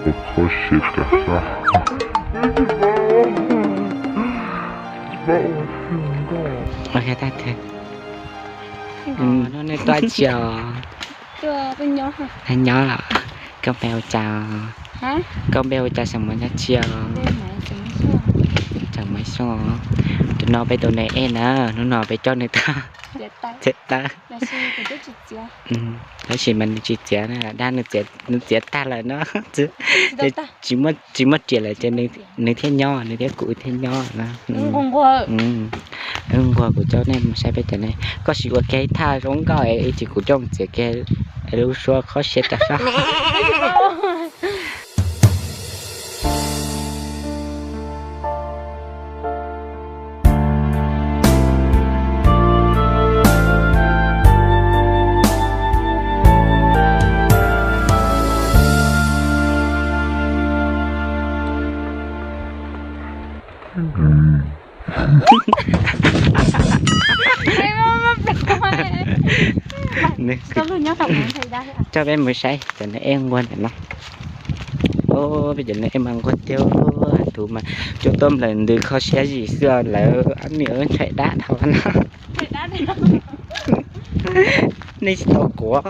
Qhov siab tas zog. Ok, tag. Hnub no nej tuaj tsi os? Nyob los? Koj npe hu cas? Koj npe hu cas, xeem Hmoob nyob tsi os? Xeem Hmoob Xyooj. Tus no peb tus nws ej na, hnub no peb coj nws tag txiav taw. Tab sis mas nws tsis txiav na, dab nws txiav tag lawm no. Tsis muaj riam lawm ces nws thiaj nyob, nws thiab kuv thiaj nyob na. Wb nquag kuv coj nej mus saib peb cov neeg. Koj sim ua kiag ib thaj zoo nkauj es ib chim kuv coj mus txiav kiag lub suab qhov siab tas zog. Coj peb mus saib cov neeg ej nquag ntawm no. Peb cov neeg ej mas nquag tiag, tus mas cua tuaj nplawm ntws kho siab zim xwb lawm, ab niam ntshai dab dhau no. Nej tsis tau kuv.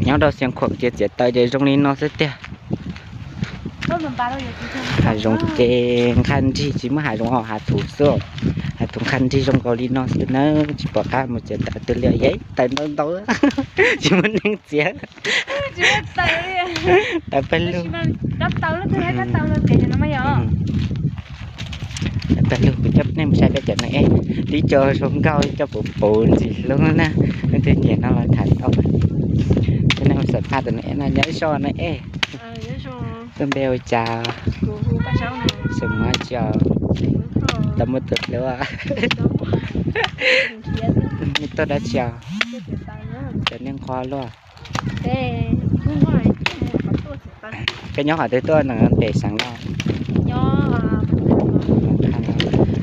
Nyob rau Xeev Khuam ces txiav taw ces zoo li no xwb tiag. Hav zoov ces nqha nrig, tsis muaj hav zoov, hav thuv xwb. Hav thuv nqha nrig zoo nkaus li no xwb na, tsis pom qab mus txiav taw twg li, yeej taw ntau ntau, tsis muaj neeg txiav. Taw pawg lug. Taw pawg lug, kuv coj nej mus saib peb cov neeg ej, tib co zoo nkauj, tib co puv puv ntxim hlub na. Leej twg nyiam no los tham tau. Coj nej mus xam phaj tus neeg ej no, nyob zoo neeg ej. Koj npe hu cas? Xeem Hmoob tsi os? Tau muaj tus hlub. Tuaj dab tsi os? Cov neeg nquag luaj. Koj nyob qhov twg tuaj no, pem xeev no?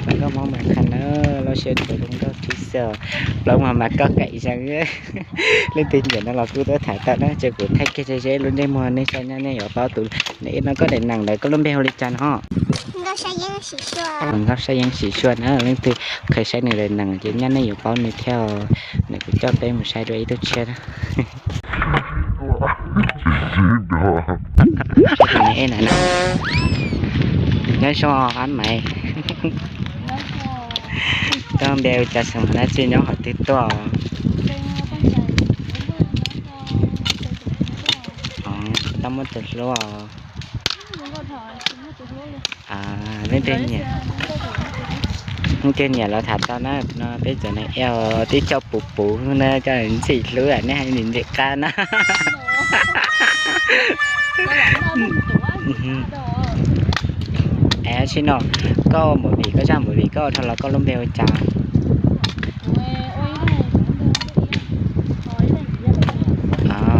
Koj Hmoob Mes Khas na, lub siab zoo nkauj tib si. Plaub mas mas koj kaim zeeg. Leej twg nyiam no los kuj tuaj tham tau na, ces kuv thaij kiag ze ze lub ntsej muag nej saib, nej yuav paub tus neeg ej no. Koj daim nees ntawd koj lub npe hu li cas no? Nkauj Sab Yeeb Sim Suab na, leej twg kheev saib nws daim nees ces nyab nej yuav paub nws thiab. Nws kuv coj peb mus saib dua ib tug tshiab. Nyob zoo ab maiv. Koj npe hu cas, xeem dab tsi, nyob qhov twg tuaj? Tau muaj tus hlub os. Leej twg nyiam los tham tau na, no peb cov neeg ej tib co puv puv na, coj ntxim hlub, nej hais nws ntxim qab na. Es sim no koj ua movie, koj zaj movie koj ua dhau los koj lub npe hu cas?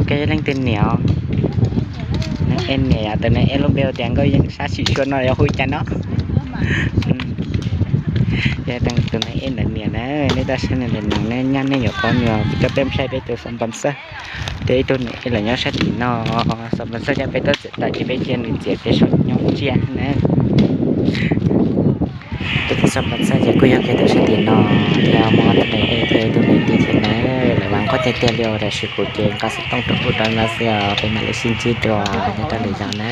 Koj yog leej twg niam? Neeg ej niam, tus neeg ej lub npe hu tias Nkauj Yeeb Sab Sim Suab no yog hu cas no? Yog tus neeg ej ntawd niam na, nej tuaj saib nws daim nees, nej nyab nej yuav paub nws, kuv coj peb mus saib peb tus xov npas xaj. Tej ib tug neeg ej los nyob sab tim no, xov npas xaj coj peb tuaj txiav taw ces peb cia nws txiav peb saum nyob tsiaj na. Peb tus xov npas xaj ces kuj yog kiag tus sab tim no, thiab muaj ob tug neeg ej thiab ib tug neeg tim thiab na. Lawv mas nquag tiag tiag li os, tab sis kuv ces nqa xov tooj rau kuv rau no xwb os, peb mam li sib ntsib dua nyob rau lwm zaus na.